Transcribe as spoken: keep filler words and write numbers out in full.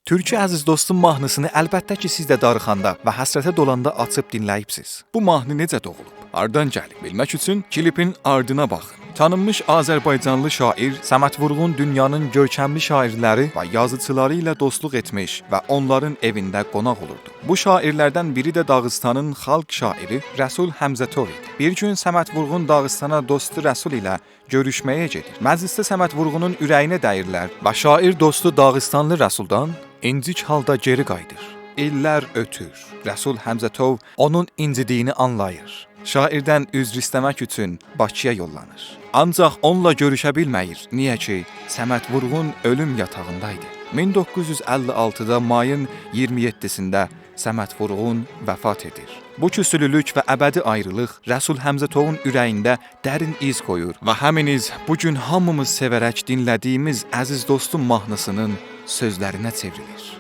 تورکی عزیز دوستوم ماهنی‌سینی البته کی، سیز ده داریخاندا و حسرته دولاندا آچیب دینله‌ییبسیز. بو ماهنی نئجه دوغولوب؟ هاردان گلیب؟ بیلمک اوچون کلیپین آردینا باخین. تانینمیش آذربایجانلی شاعیر صمد وورغون دونیانین گؤرکملی شاعیرلری و یازیچیلاری ایله دوستلوق ائتمیش و اونلارین ائوینده قوناق اولوردو. بو شاعیرلردن بیری ده داغیستانین خالق شاعیری رسول حمزه‌توو ایدی. بیر گون صمد وورغون داغیستانا دوستو رسول ایله گؤروشمه‌یه گئدیر. مجلیسده صمد وورغونون اوره‌یینه دَییرلر و شاعیر دوستو داغیستانلی رسولدان اینجیک حالدا گئری قاییدیر. ایللر اؤتور. رسول حمزه‌توو اونون اینجیدیگینی آنلاییر. شاعیردن عذر ایسته‌مک اوچون باکی‌یا یوللانیر. آنجاق اونونلا گؤروشه بیلمه‌ییر، نییه کی، صمد وورغون اؤلوم یاتاغیندا ایدی. مین دوققوز یوز اللی آلتیدا مایین اییرمی یئددیسینده صمد وورغون وفات ائدیر. بو کوسولولوک و ابدی آیریلیق رسول حمزه‌تووون اوره‌یینده درین ایز قویور و همین ایز بو گون هامیمیز سئورک دینله‌دیگیمیز عزیز دوستوم ماهنی‌سینین سؤزلرینه چئوریلیر.